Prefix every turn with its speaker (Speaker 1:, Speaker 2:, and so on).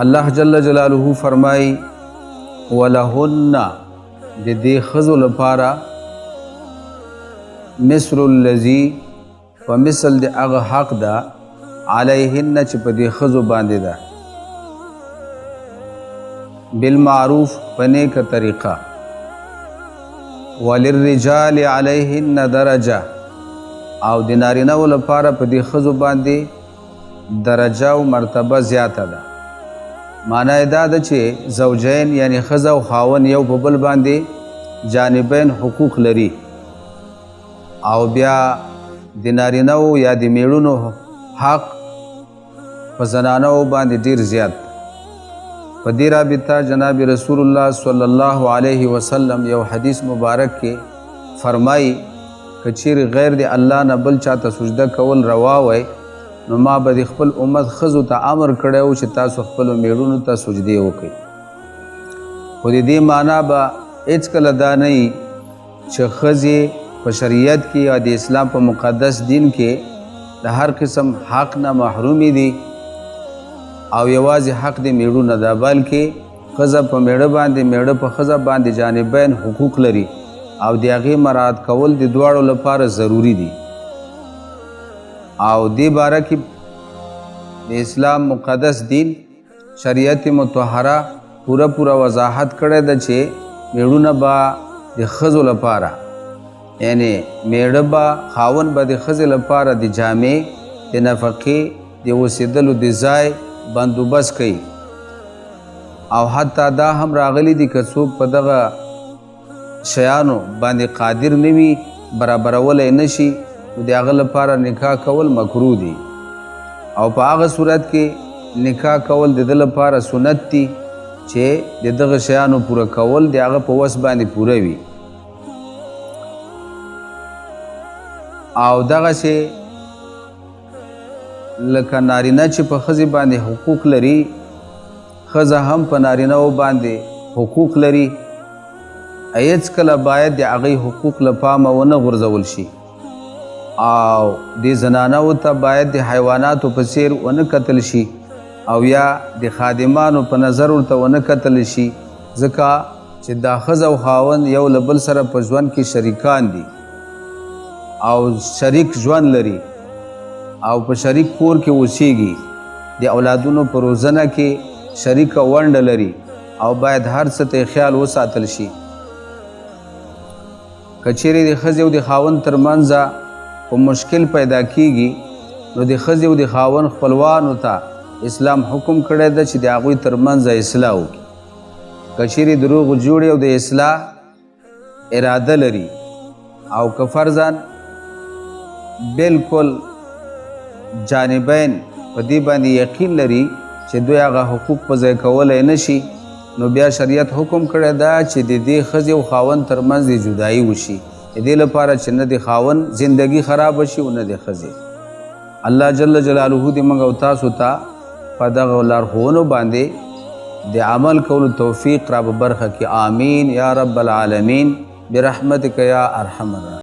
Speaker 1: الله جل جلاله فرمای، ولهن، د دې ښځو لپاره، مثل الذي، په مثل د هغه حق ده، علیهن، چې په دې ښځو باندې ده، بالمعروف، په نیکه طریقه، وللرجال علیهن درجه، او د نارینه لپاره په دې ښځو باندې درجه او مرتبه زیاته ده. معنی یې دا ده چې زوجین، یعنی ښځه او خاوند، یو په بل باندې جانبین حقوق لري، او بیا د نارینه یا د میړونو حق په زنانو باندې ډیر زیات. په دې رابطه جناب رسول الله صلی الله علیه وسلم یو حدیث مبارک کې فرمایي، که چیرې غیر د الله نه بل چاته سجده کول روا وای، نو ما به د خپل امت ښځو ته امر کړی و چې تاسو خپلو میړونو ته سجدې وکړئ. خو د دې معنا به هېڅکله دا نه وي چې ښځې په شریعت کې یا د اسلام په مقدس دین کې د هر قسم حق نه محرومې دي او یوازې حق د میړونه ده، بلکې ښځه په میړه باندې، میړه په ښځه باندې جانبین حقوق لري او د هغې مراعات کول د دواړو لپاره ضروري دي. او دې باره کې د اسلام مقدس دین، شریعت مطهره، پوره پوره وضاحت کړی ده چې میړونه به د ښځو لپاره، یعنی میړه به، خاوند به د ښځې لپاره د جامې، د نفقې، د اوسېدلو د ځای بندوبست کوي. او حتی دا هم راغلي دي، که څوک په دغه شیانو باندې قادر نه وي، برابرولی نه شي، نو د هغه لپاره نکاح کول مکروه دي، او په هغه صورت کې نکاح کول د ده لپاره سنت دي چې د دغه شیانو پوره کول د هغه په وس باندې پوره وي. او دغسې لکه نارینه چې په ښځې باندې حقوق لري، ښځه هم په نارینه باندې حقوق لري. هېڅکله باید د هغې حقوق له پامه ونه غورځول شي، او د زنانو ته باید د حیواناتو په څیر ونه کتل شي او یا د خادمانو په نظر ورته ونه کتل شي، ځکه چې دا ښځه او خاوند یو له بل سره په ژوند کې شریکان دي او شریک ژوند لري او په شریک کور کې اوسیږي، د اولادونو په روزنه کې شریکه ونډه لري او باید هر څه ته خیال وساتل شي. که چیرې د ښځې او د خاوند ترمنځ کوم مشکل پیدا کیږي، نو د ښځې او د خاوند خپلوانو ته اسلام حکم کړی ده چې د هغوی ترمنځ اصلاح وکړي. که چیرې د روغ جوړې او د اصلاح اراده لري، او که فرضاً بالکل جانبین په دې باندې یقین لري چې دوی هغه حقوق په ځای کولی نه شي، نو بیا شریعت حکم کړی دا چې د دې ښځې او خاوند ترمنځ د جدایي وشي، د دې لپاره چې نه د خاوند زندگی خرابه شي او نه د ښځې. الله جل جلاله دې موږ او تاسو ته په دغه لارښوونو باندې د عمل کولو توفیق را په برخه کړي. آمین یا رب العالمین، برحمتک یا ارحم الراحمین.